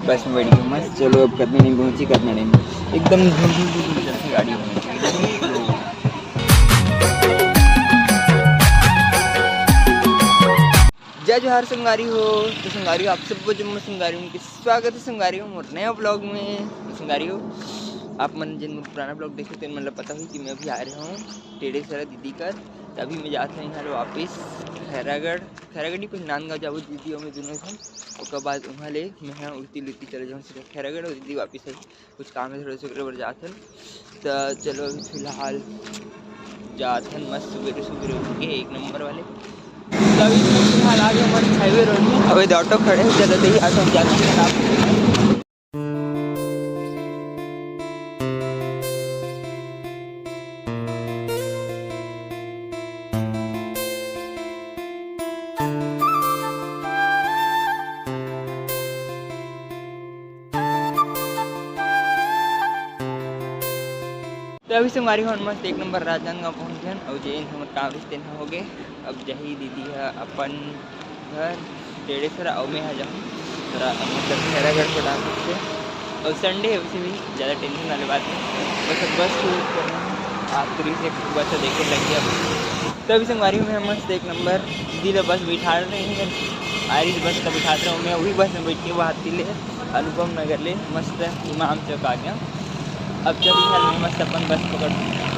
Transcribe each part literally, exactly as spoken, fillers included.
बस में बैठ गए मस्त। चलो, अब कतने दिन पहुंची, कतने दिन, एकदम धुम धुम धुम धुम चलती गाड़ी। जय जोहार संगवारी हो। तो संगवारी हो, आप सब जम्मो संगवारी मन के स्वागत है संगवारी हो मोर नया ब्लॉग में। तो संगवारी हो, आप मन जिन मोर पुराना ब्लॉग देखे, तो मन ला पता हुई कि मैं अभी आ रहा हूँ टेड़ेसरा दीदी कर। तो अभी मैं जात हूँ यहाँ ले वापिस खैरागढ़, खैरागढ़ नहीं, कुछ नांदगांव जाबो दीदी और मैं दोनों झन। ओकर बाद वहाँ ले मैं यहाँ उड़ती लुड़ती चले जाऊँ सीधा खैरागढ़, और दीदी वापिस आई, कुछ काम है थोड़ा सा, ओकरे बर जात हन। तो चलो, अभी फिलहाल जात हन मस्त सुबेरे सुबेरे उठ के एक नंबर वाले। तो अभी फिलहाल आ गए मस्त हाईवे रोड में। अबे ऑटो खड़े हो जाता, तो ही आता हूँ, जाता हूँ। तो अभी संगवारी हो, मस्त एक नंबर राजनांदगांव पहुंच गए। और जेन हमर काम रहिस तेन ह हो गए। अब जाही दीदी ह अपन घर टेड़ेसरा, और मैं ह जाऊँ थोड़ा मतलब खैरागढ़ को डाल से। और संडे है, वैसे भी ज़्यादा टेंशन वाली बात नहीं, बस अब बस शुरू करना। आखिरी से बस देखे लग गया। तो अभी संगवारी हो, मैं मस्त एक नंबर दीदी ला बस बैठा रहे हैं, आयरिस बस का बैठा रहे हूँ मैं, वही बस में बैठ के वो हाथी ले अनुपम नगर ले मस्त इमाम चौक आ गया। अब चल यहाँ ले मस्त अपन बस पकड़,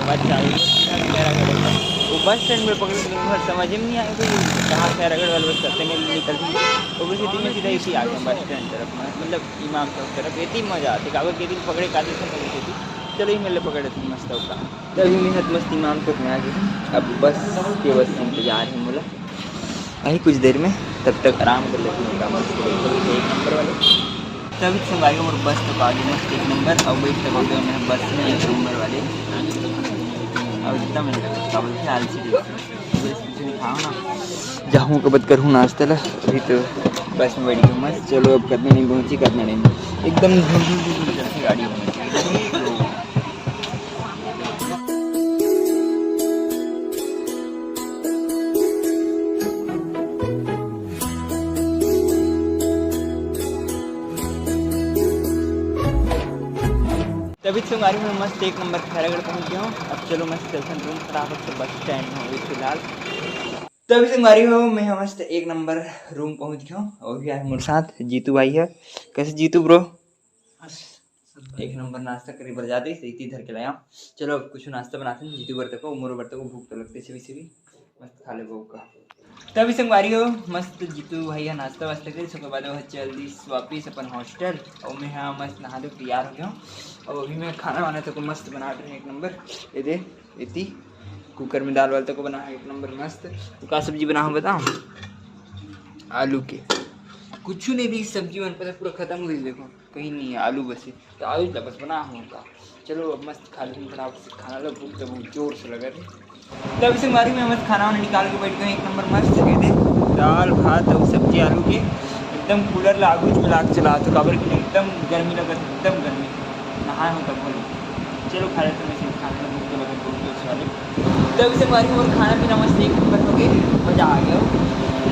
बस चालू हो, सीधा खैरागढ़। वो बस स्टैंड में पकड़ के तुम्हें समझ में नहीं आया कि कहाँ खैरागढ़ वाले बस करते में निकल दी। वो भी सीधी में सीधा इसी आ गया बस स्टैंड तरफ में, मतलब इमाम चौक तरफ। इतनी मज़ा आती, कागज के दिन पकड़े काफी समय होती। चलो, ये मेरे पकड़े थे मस्त होता। तो अभी मैं हत मस्त इमाम चौक में आ गई हूँ। अब बस के बस इंतजार है मोला। अभी कुछ देर में, तब तक आराम कर लेते हैं, काम एक नंबर वाले। तभी संगवारी हो, मोर बस तो आ गई मस्त एक नंबर। अब बैठ तक हो गया मैं बस में एक नंबर वाले। अब एकदम का बोलते हैं, आलसी जैसे। बस कुछ नहीं खाओ ना। जाहूँ के बाद करहूँ नाश्ता ला। अभी तो बस में बैठ गई मस्त। चलो, अब कतने दिन पहुँची, कतने दिन, एकदम धुम धुम धुम धुम चलती गाड़ी। तभी संगवारी हो, मैं मस्त एक नंबर खैरागढ़ पहुंच गया हूँ। अब चलो मस्त चलथन रूम, फटाफट से बस स्टैंड में हो गई फिलहाल। तभी संगवारी हो, मैं मस्त एक नंबर रूम पहुंच गया हूँ। और भी आए मोर साथ जीतू भाई है। कैसे जीतू ब्रो? बस, सब एक नंबर नाश्ता करे बर जाते ही इतनी धर के लाया। चलो, अब कुछ नाश्ता बनाते हैं जीतू बर तको, मोरो बर तको, भूख तो लगते से भी, से भी। मस्त खा ले बहू का। तभी संगवारी हो, मस्त जीतू भाई का नाश्ता वास्ता करे, उसके बाद वो चल दिस वापिस अपन हॉस्टल। और मैं यहाँ मस्त नहा धो तैयार हो गया हूँ। और अभी मैं खाना वाना तको मस्त बना रहे हैं एक नंबर। ये दे, इतनी कुकर में दाल वाल तको बना है एक नंबर मस्त। तो का सब्जी बना हूँ बताओ? आलू के। कुछ नहीं भी सब्जी मन पता पूरा खत्म हो गई, देखो कहीं नहीं है, आलू बस है। तो आलू ला बस बना हूँ का। चलो, अब मस्त खा लेते हैं फटाफट से खाना लो, भूख तो बहुत जोर से लगा रही। तभी संगवारी हो, मैं मस्त खाना वाना निकाल के बैठ गए एक नंबर मस्त, ये दे दाल भात और सब्जी आलू के। एकदम कूलर ला आगू में लाग चला तो काबर के एकदम गर्मी लगत, एकदम गर्मी। नहाए हो तब बोलो। चलो, खा लेते हैं वैसे खाना, भूख तो लगे बहुत जोर से वाले। तभी संगवारी हो, खाना पीना मस्त एक नंबर हो गए, मज़ा आ गया।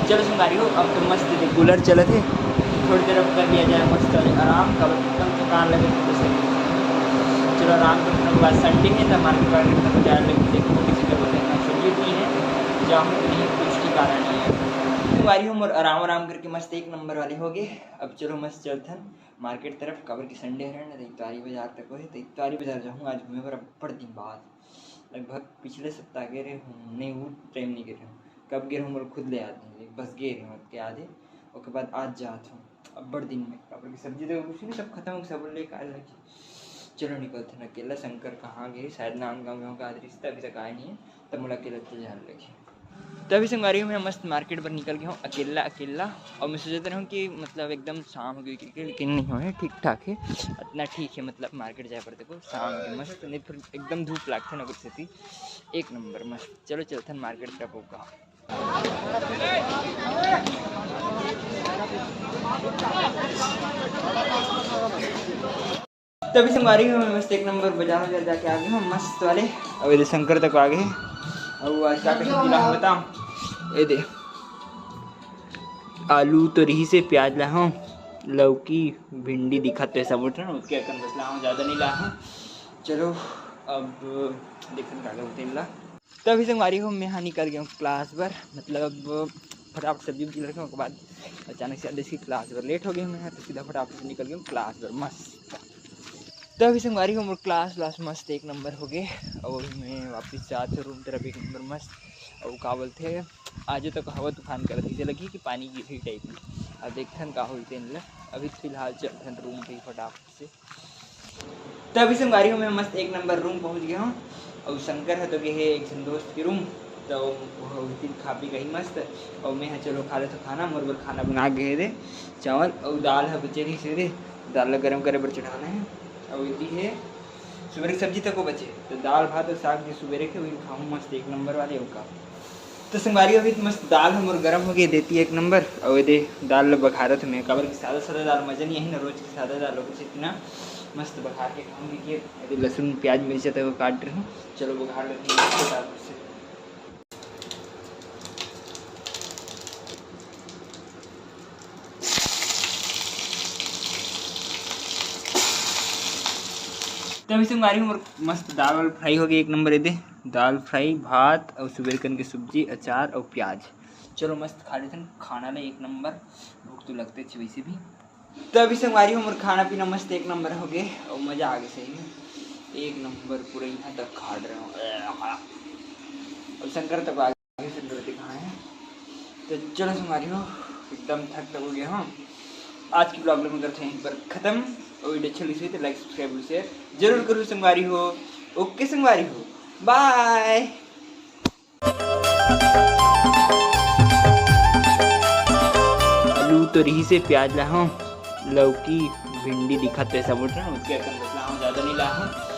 चलो संगवारी हो, अब तो मस्त दे कूलर चलत है, थोड़ी देर अब कर लिया जाए मस्त आराम, काबर एकदम थकान लगे पूरे शरीर। चलो आराम करने के बाद संडे है, तो मार्केट वार्केट तक जाए लगे, देखो किसी का बोले ना, छुट्टी नहीं है, जाऊँ तो नहीं, कुछ ठिकाना नहीं है। संगवारी हो, मोर आराम आराम करके मस्त एक नंबर वाले हो गए। अब चलो मस्त चलथन मार्केट तरफ, काबर कि संडे हरे ना, तो इतवारी बाजार तक होए, तो इतवारी बाजार जाहूँ आज घूमे बर अब्बड़ दिन बाद। लगभग पिछले सप्ताह गे रहे हूँ, नहीं, वो टाइम नहीं गे रहे हूँ, कब गे रहे हूँ मोला खुद ले याद नहीं, बस गे रहे हूँ, के याद है। ओकर बाद आज जात हूँ अब्बड़ दिन में, काबर कि सब्जी तो कुछ नहीं, सब खत्म हो गया, सब लेके आए लगी। चलो निकलथन, अकेला शंकर कहाँ गए, शायद नांदगांव में होगा, आज रिश्ता अभी तक आया नहीं है, तब मोला अकेला चल जाने लगी। तभी संगवारी हो, मैं मस्त मार्केट पर निकल गया हूँ अकेला अकेला। और मैं सोचते रहूँ कि मतलब एकदम शाम हो गई, क्योंकि लेकिन नहीं हो, ठीक ठाक है, इतना ठीक है, मतलब मार्केट जाए पर देखो शाम के मस्त, नहीं फिर एकदम धूप लागथे ना कुछ सेती। एक नंबर मस्त। चलो चलथन मार्केट तरफ होगा। तभी संगवारी हो, मैं मस्त एक नंबर बाजार वाजार जाके आ गया हूँ मस्त वाले। अब ये शंकर तक आ गए। अब आज क्या क्या सब्जी लाऊं बताओ? ये दे, आलू तो रही से, प्याज ला हूँ, लौकी, भिंडी दिखत हे सब उठन, ओतके अकन बस लाहूँ, ज्यादा नहीं लाहूँ। चलो, अब देखन का होथे तेन ला। तभी संगवारी हो, मैं हा निकल गेंव class बर, मतलब फटाफट सब्जी उब्जी रखेंव, ओकर बाद अचानक से आदेश की class बर late हो गेंव मैं हा, तो सीधा फटाफट से निकल गेंव class बर। मस्त। तभी संगवारी हो, मोर class व्लास मस्त एक नंबर हो गे। अउ अभी मैं वापस जात हँव room तरफ, एक नंबर मस्त। अउ का बोलथे, आजो तक हवा तूफान करत हे, जइसे लगही कि पानी गिरही type में। अब देखथन का होही तेन ला। अभी तो फिलहाल चलथन room पे ही फटाफट से। तभी संगवारी हो, मैं मस्त एक नंबर room पहुँच गेंव। अउ शंकर ह तो गे हे एक झन दोस्त के room, तो वो उही दिन खा पी के ही मस्त। अउ मैं हा चलो खा लेथँव खाना, मोर बर खाना बना गे हे दे, चावल अउ दाल ह बचे रहिस हे दे, दाल ला गरम करे बर चढ़ाना हे। अउ एती हे सुबेरे के सब्जी तको बचे, तो दाल भात अउ साग जो सुबेरे के, वही खाहूँ मस्त एक नंबर वाले। अउ का तो संगवारी, अभी तो मस्त दाल ह मोर गरम हो गे, देती एक नंबर। अउ एदे दाल ल बघारत हँव मैं, काबर कि सादा सादा दाल मजा नहीं आही ना, रोज के सादा दाल हो गे, इतना मस्त बघार के खाहूँ। देखिए, एदे लहसुन, प्याज, मिर्चा तक काट रहे हँव। चलो बघार लेथँव मस्त दाल से। तभी संगवारी हो, मोर मस्त दाल वाल fry हो गे एक नंबर। एदे दाल fry, भात अउ सुबेरे कन के सब्जी, अचार अउ प्याज। चलो मस्त खा लेथन खाना ला एक नंबर, भूख तो लगते हे वैसे भी। तभी संगवारी हो, मोर खाना पीना मस्त एक नंबर हो गे अउ मजा आ गे सही में, एक नंबर पूरा यहाँ तक खा रहे हँव। अउ शंकर तक आ तो चलो संगवारी हो, एकदम थक थक हो गेंव। आज की vlog ला मैं करथँव यहीं पर खतम। अउ video अच्छा लगिस होही तो like, subscribe, share जरूर करहू संगवारी हो। OK संगवारी हो, bye। आलू तो रहिसे, प्याज लाहूँ, लौकी, भिंडी दिखत हे सब उठन, ओतके अकन बस लाहूँ, ज्यादा नहीं लाहूँ।